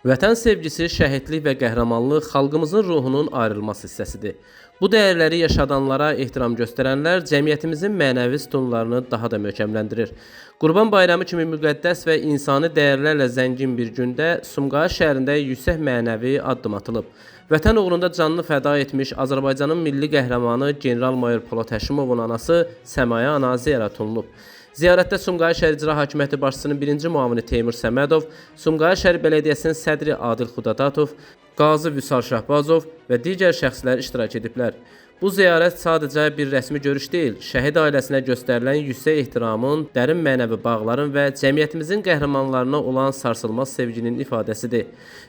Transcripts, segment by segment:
Vətən sevgisi, şəhidlik və qəhrəmanlıq xalqımızın ruhunun ayrılmaz hissəsidir. Bu dəyərləri yaşadanlara ehtiram göstərənlər cəmiyyətimizin mənəvi sütunlarını daha da möhkəmləndirir. Qurban Bayramı kimi müqəddəs və insani dəyərlərlə zəngin bir gündə Sumqayıt şəhərində yüksək mənəvi addım atılıb. Vətən uğrunda canını fəda etmiş Azərbaycanın milli qəhrəmanı general-mayor Polad Həşimovun anası Səmaya ana ziyarət olunub. Ziyarətdə Sumqayıt şəhər İcra Hakimiyyəti başçısının birinci müavini Teymur Səmədov, Sumqayıt şəhər Bələdiyyəsinin sədri Adil Xudadatov, Qazi Vüsal Şahbazov və digər şəxslər iştirak ediblər. Bu ziyarət sadəcə bir rəsmi görüş deyil, şəhid ailəsinə göstərilən yüksək ehtiramın, dərin mənəvi bağların və cəmiyyətimizin qəhrəmanlarına olan sarsılmaz sevginin ifadəsidir.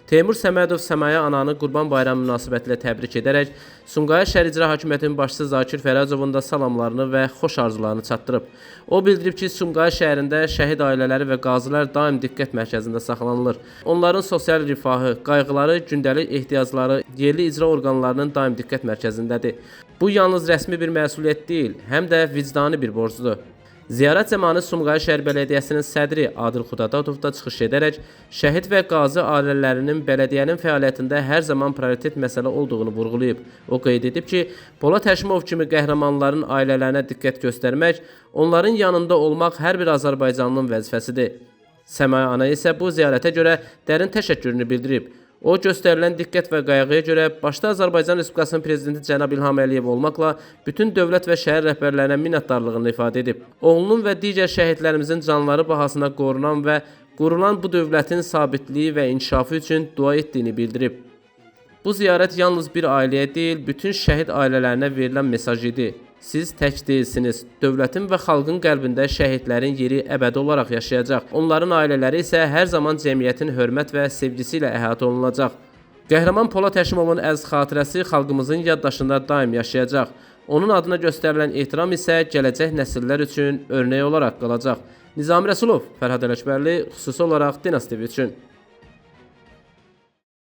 Teymur Səmədov Səmaya ananı Qurban Bayramı münasibətilə təbrik edərək Sumqayıt şəhər İcra Hakimiyyətinin başçısı Zakir Fərəcovun da salamlarını və xoş arzularını çatdırıb. O bildirib ki, Sumqayıt şəhərində şəhid ailələri və qazilər daim diqqət mərkəzində saxlanılır. Onların sosial rifahı, qayğıları, gündəlik ehtiyacları yerli icra orqanlarının daim diqqət mərkəzindədir. Bu yalnız rəsmi bir məsuliyyət deyil, həm də vicdani bir borcdur. Ziyarət zamanı Sumqayıt şəhər Bələdiyyəsinin sədri Adil Xudadatov da çıxış edərək şəhid və qazi ailələrinin bələdiyyənin fəaliyyətində hər zaman prioritet məsələ olduğunu vurğulayıb. O qeyd edib ki, Polad Həşimov kimi qəhrəmanların ailələrinə diqqət göstərmək, onların yanında olmaq hər bir azərbaycanlının vəzifəsidir. Səmaya ana isə bu ziyarətə görə dərin təşəkkürünü bildirib. O, göstərilən diqqət və qayğıya görə başda Azərbaycan Respublikasının Prezidenti cənab İlham Əliyev olmaqla bütün dövlət və şəhər rəhbərlərinə minnətdarlığını ifadə edib. Oğlunun və digər şəhidlərimizin canları bahasına qorunan və qurulan bu dövlətin sabitliyi və inkişafı üçün dua etdiyini bildirib. Bu ziyarət yalnız bir ailəyə deyil, bütün şəhid ailələrinə verilən mesaj idi. Siz tək deyilsiniz. Dövlətin və xalqın qəlbində şəhidlərin yeri əbədi olaraq yaşayacaq. Onların ailələri isə hər zaman cəmiyyətin hörmət və sevgisi ilə əhatə olunacaq. Qəhrəman Polad Həşimovun əziz xatirəsi xalqımızın yaddaşında daim yaşayacaq. Onun adına göstərilən ehtiram isə gələcək nəsillər üçün örnək olaraq qalacaq. Nizami Rəsulov, Fərhad Ələkbərli, xüsusi olaraq Dinas TV üçün.